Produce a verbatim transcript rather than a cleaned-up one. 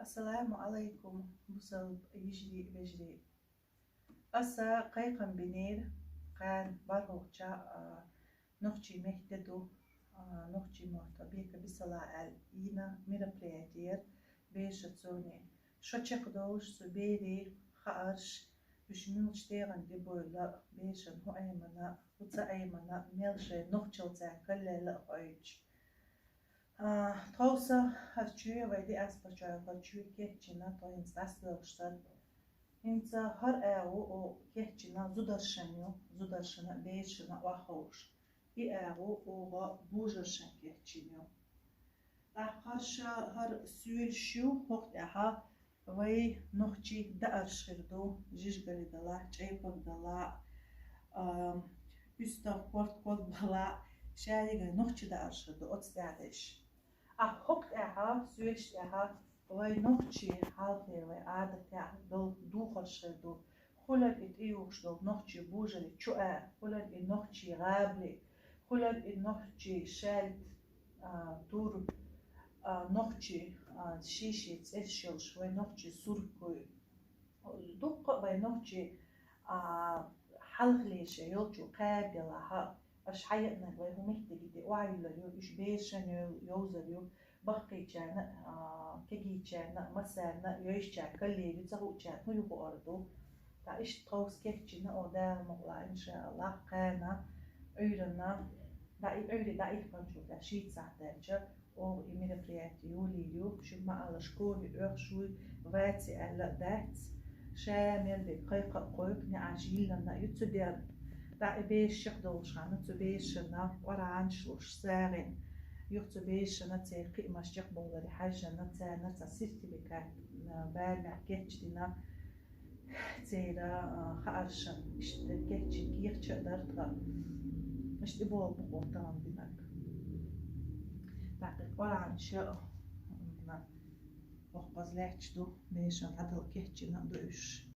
Ассаламу алайкум, бусалба йижарий, вежарий. Аса кхайкхам бинийра, кхана бархӀлагӀча, а, нохчий мехка ду, а, нохчий мотт бека бисала аьлла йина мероприятие яр берашцунна. Шо чекхдолаш цу берий хаарш, уьш муьлхача тӀегӀан де бовла, берашна хӀу Ӏемана, хӀу ца Ӏемана, мел шоай нохчалца кхоллала а хьоьжуш. А, тховса хӀара чу вай диаспорчоа хӀара чу кечйина, тхо хӀинца дӀасадоьлхуш санна. ХӀинца хӀара агӀо кечйина зударшна ю, зударшна, берашна охьаховш. И агӀо оаха божаршна кечйина ю. ТӀаккха хӀара ша, хӀара соьлаш ю, хӀокху тӀехьа вай нохчий даарш хир ду, жижигали далахь, чӀайпа далахь, а, уьстагӀ, корта ког балахь, шаьригай нохчий даарш хир ду оцу тӀехь деш. А хӀокху тӀехьа, соьлаш тӀехьа, вай нохчий хьалхе, вай Ӏадатехь долу духарш хир ду. Хуьлар и тӀеюхуш долу нохчий божарий чуа, хуьлар и нохчий гӀабали, хуьлар и нохчий шаьлта, а, тур, а, нохчий, а, ший-ший цӀераш йолуш, вай нохчий суркуй. Дуккха а вай нохчий, а, хьалхале шайн йолчу кхаба делахь, аша хьаеанарг вай хӀун меттиг и де охьаюьллур ю, уьш берашна йовзар ю, баккхийчарна а, кегийчарна а, массарна а, йовзачарна кхоллалур ю, ца хуучарна хӀун ю хуур ду. ТӀаккха иштта тховса кечйина оха, Дала мукъ лахь, иншааллахӀ, кхана Ӏуьйранна, дӀа и Ӏуьйре дӀаихканчул тӀаьхьа шийтта сахьт даьлча, оха и мероприятие йолийр ю, шуьга ма-аллара, школе оьхуш вуй, вац аьлла а дац, ша мел дерг кхайкха а кхойкху, неӀарш йиллина а ю цу дийнахь. ТӀаккха и бераш чекхдолуш ханна цу берашна Къуръанаш луш сагӀина, юха цу берашна церан кхиамаш чекхбовларе хьаьжжина, царна цхьа сертификат, а, барамехь кечдина, церан, а, хааршна иштта кечйина кехаташ а дара тхан. Иштта и болу бу-кх тахана динарг. ТӀаккха и Къуръанаш а, м, боккхаза лаьтташ ду, берашна дӀадала кечйина а ду уьш.